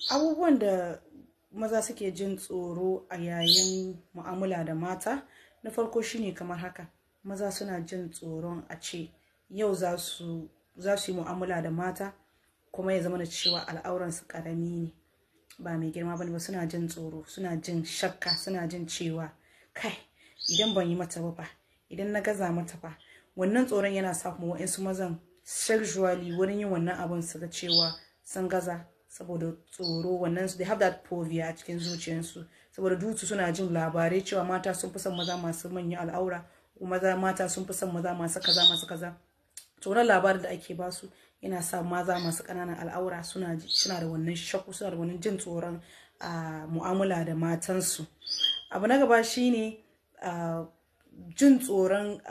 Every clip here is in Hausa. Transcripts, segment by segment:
Abubuwan da maza suke jin tsoro a yayin mu'amala da mata, na farko shine kamar haka. Maza suna jin tsoron a ce yau za su yi mu'amala da mata kuma ya zama da cewa al'auransu karami ne, ba mai girma bane ba. Suna jin tsoro, suna jin shakka, suna jin cewa kai, idan ban yi mata ba, idan na gaza mata ba. Wannan tsoron yana sa kuma wa'insu mazan sexually wurin yin wannan abun su ga cewa sun gaza saboda tsoro. Wannan they have that phobia a cikin zuciyarsu, saboda dutu suna jin labarai cewa mata sun fi son maza masu manyan al'aura, maza mata sun fi son maza masu kaza masu kaza. Tsoron labarin da ake basu yana sa maza masu ƙananan al'aura suna da wannan shakku, suna da wannan jin tsoron mu'amala da matansu. Abu na gaba shine jin tsoron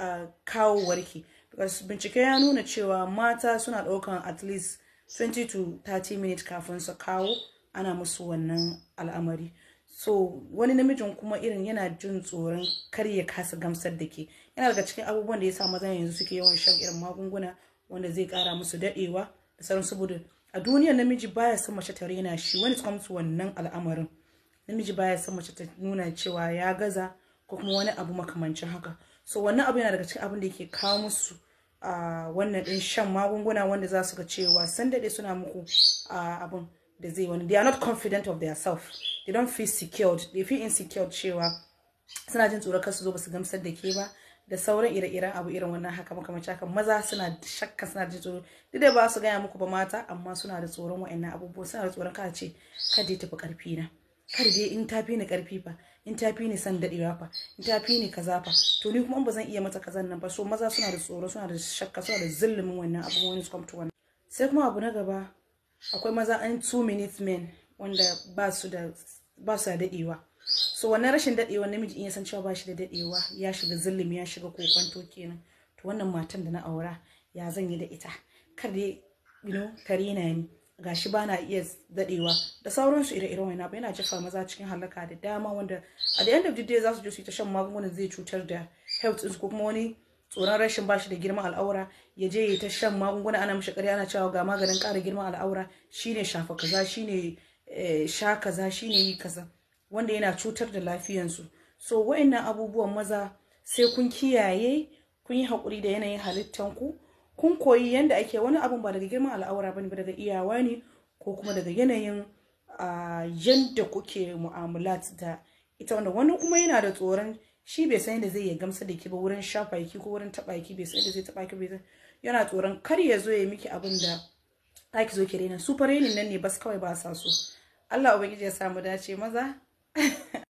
kawo warki. Because bincike ya nuna cewa mata suna ɗaukan at least 20 to 30 minutes kafin su kawo ana musu wannan al'amari. So wani namijin kuma irin yana jin tsoron kar ya kasa gamsar da ke. Yana daga cikin abubuwan da ya sa maza yanzu suke yawan shan irin magunguna wanda zai kara musu dadewa da sauran, saboda a duniyar namiji baya son mace ta rena shi. When it comes to wannan al'amarin, namiji baya son mace ta nuna cewa ya gaza ko kuma wani abu makamancin haka. So wannan abu yana daga cikin abin da yake kawo musu wannan din shan magunguna wanda za su ga cewa sun dade suna muku abun da zai wani. They are not confident of their self, they don't feel secured, they feel insecure, cewa suna jin tsoron kar su zo ba su gamsar da ke ba da sauran ire-iren abu irin wannan haka makamancin haka. Maza suna shakka, suna jin tsoro, duk da ba su gaya muku ba mata, amma suna da tsoron wa'annan abubuwa. Suna da tsoron kada ce kada ya tafi karfi na, kada dai in tafi ni karfi fa, in tafi ni san dadewa fa, in tafi ni kaza fa, to ni kuma in ba zan iya mata kazan nan ba. So maza suna da tsoro, suna da shakka, suna da zillumin wannan abubuwan su come to wannan. Sai kuma abu na gaba, akwai maza an 2 minute men wanda ba su da dadewa. So wannan rashin dadewa, namiji in ya san cewa ba shi da dadewa, ya shiga zillumi, ya shiga kokwanto kenan. To wannan matan da na aura, ya zan yi da ita? Kar dai ta rena ni, gashi ba na iya dadewa da sauransu ire-iren wannan abu yana jefa maza cikin halaka da dama, wanda at the end of the day za su je su yi ta shan magungunan zai cutar da health ɗinsu, ko kuma wani tsoron rashin bashi da girman al'aura ya je ya ta shan magunguna, ana mishi ƙarya, ana cewa ga maganin ƙara girman al'aura, shine shafa kaza, shine sha kaza, shine yi kaza, wanda yana cutar da lafiyansu. So wa'annan abubuwan maza sai kun kiyaye, kun yi haƙuri da yanayin halittanku, kun koyi yanda ake wani abun ba daga girman al'aura bane ba, daga iyawa ne ko kuma daga yanayin yanda kuke mu'amalat da ita. Wanda wani kuma yana da tsoron shi bai san yadda zai iya gamsar da ki ba wurin shafa ki ko wurin taɓa ki, bai san yadda zai taɓa ki bai yana tsoron kar ya zo ya miki abin da za ki zo ki rena su. Fa renin nan ne bas kawai ba sa so. Allah ubangiji ya samu dace maza.